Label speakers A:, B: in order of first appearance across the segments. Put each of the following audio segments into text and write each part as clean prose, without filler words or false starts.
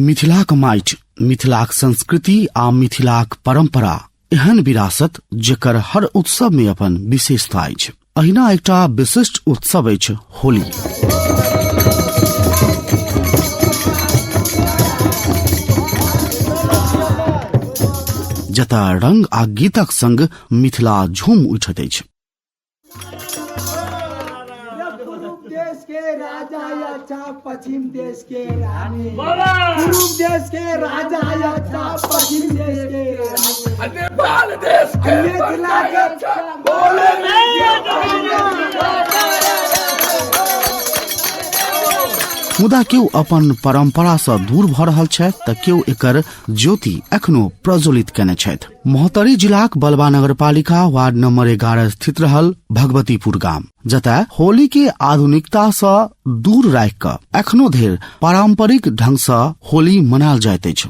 A: मिथिलाक माटि, मिथिलाक संस्कृति आ मिथिलाक परंपरा एहन विरासत जेकर हर उत्सव में अपन विशेषता अछि। अहिना एकटा विशिष्ट उत्सव अछि होली। जतऽ रंग आ गीतक संग मिथिला झूम उठैत अछि।
B: पूर्व देश के राजा अच्छा पश्चिम देश के रानी, पूर्व देश के राजा अच्छा पश्चिम देश के रानी,
C: नेपाल देश के
B: मिथिला के
C: बोले।
A: मुदा केओ अपन परंपरा सँ दूर भऽ रहल छथि तऽ केओ एकर ज्योति एखनो प्रज्वलित केने छथि। महोत्तरी जिलाक बलबा नगरपालिका वार्ड नंबर 11 स्थित रहल भगवतीपुर गाम, जतय होली के आधुनिकता सँ दूर राखि कऽ एखनो धरि पारंपरिक ढंग सँ होली मनायल जाइत अछि।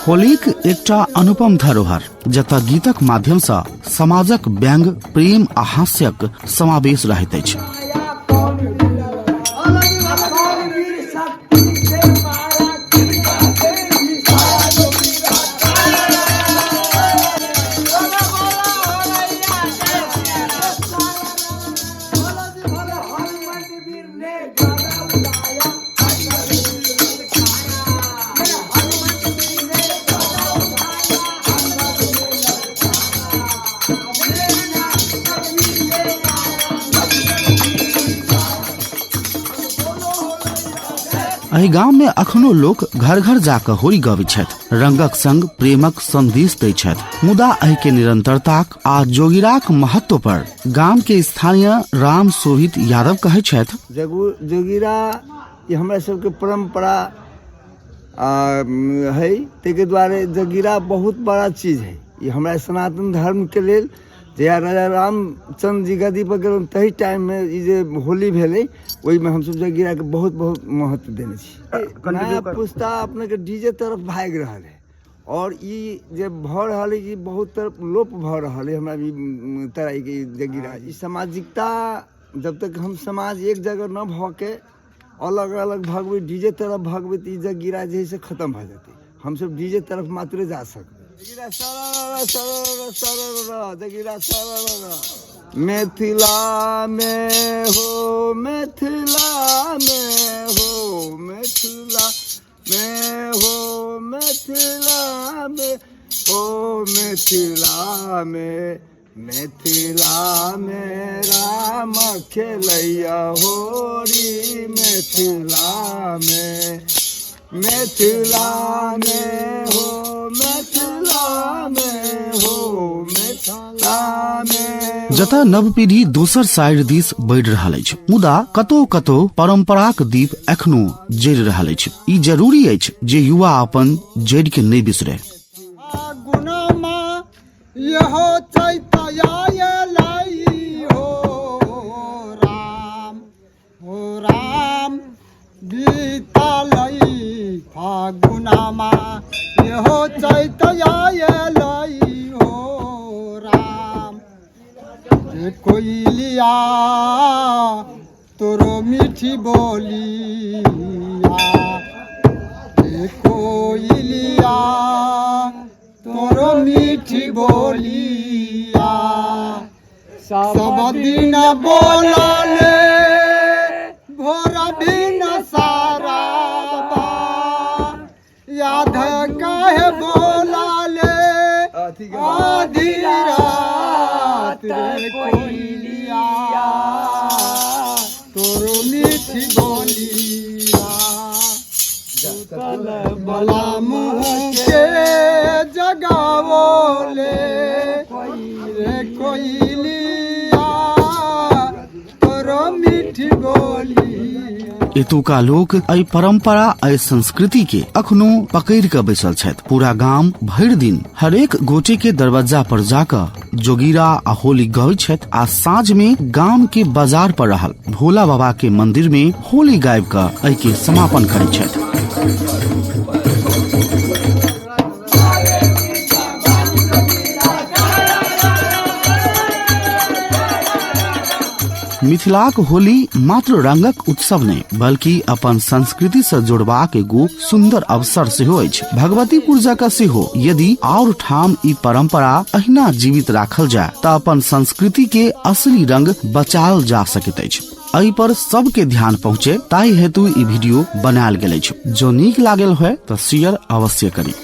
A: होलीक एकटा अनुपम धरोहर, जतय गीतक माध्यम सँ समाजक व्यंग, प्रेम आ हास्यक समावेश रहैत अछि।
B: कौन वीर शक्ति के मारा किनका से भी सारा हनुमत वीर ने गाना उड़ाया, हनुमत वीर ने गाना उड़ाया,
A: एहि गाम में अखनो लोक घर घर जाकर होली गबैत छथि, रंगक संग प्रेमक संदेश दैत छथि। मुदा एहि के निरंतरताक आ जोगिराक महत्व पर गाम के स्थानीय राम शोभित यादव कहै छथि,
D: जोगिरा ई हमरा सबके परंपरा है, ताहिके दुआरे जोगिरा बहुत बड़ा चीज है। ई हमरा सनातन धर्मके लेल जहिया राजा रामचंद्र जी गद्दी पर गेलनि तही टाइममे ई जे होली भेलै, ओहिमे हमसब जोगिराके बहुत बहुत महत्व देने छी। नया पुस्ता अपनेके डीजे तरफ भागि रहल है और ई जे भऽ रहल है, ई बहुत तरफ लोप भऽ रहल है। हमरा ई तराईके जगीरा ई सामाजिकता, जब तक हम समाज एक जगह न भऽ के अलग अलग भगबै, डीजे तरफ भगबै, तऽ ई जगीरा जे है से खत्म भऽ जेतै। हमसब डीजे तरफ मात्रे जा सकबै। जगीरा सरर सरर सरर जगीरा सरर। मिथिला में हो, मिथिला में हो, मिथिला में हो, मिथिला में हो, मिथिला में, मिथिला में राम खेलैया होरी, मिथिला में, मिथिला में हो, मिथिला में हो, मिथिला में।
A: जतऽ नव पीढ़ी दोसर साइड दिस बढ़ि रहल अछि, मुदा कतौ कतौ परंपराक दीप एखनो जरि रहल अछि। ई जरूरी अछि जे युवा अपन जड़ि के नहि बिसरे।
B: गुणमा यहो चैतया लाई हो राम, हो राम बीतलई फागुनमा यहो चैतया लाई हो राम। जे कोइलिया तोरो मीठी बोलिया, जे कोइलिया तोरो मीठी बोलिया, सब दिन बोलले भोर बिन सारा बा, याद काहे बोलले आधी रात रे कोइलिया तोरो मीठी बोलिया। बला मुँह के जगावोले रे कोइलिया तोरो मीठी बोलिया।
A: एतुका लोक एहि परंपरा, एहि संस्कृति के अखनो पकड़ि कऽ बैसल छथि। पूरा गाम भरि दिन हरेक गोटे के दरवाजा पर जाकऽ जोगीरा आ होली गबै छथि आ साँझ में गाम के बाजार पर रहल भोला बाबा के मंदिर में होली गाबि कऽ एहि के समापन करै छथि। मिथिलाक होली मात्र रंगक उत्सव नहि, बल्कि अपन संस्कृति से जोड़बाक एगो सुंदर अवसर सेहो अछि। भगवतीपुर जकाँ सेहो यदि और ठाम ई परंपरा अहिना जीवित राखल जाय तऽ अपन संस्कृति के असली रंग बचाओल जा सकैत अछि। एहि पर सबके ध्यान पहुँचे ताहि हेतु ई वीडियो बनायल गेल अछि। जो नीक लागल होय तऽ शेयर अवश्य करी।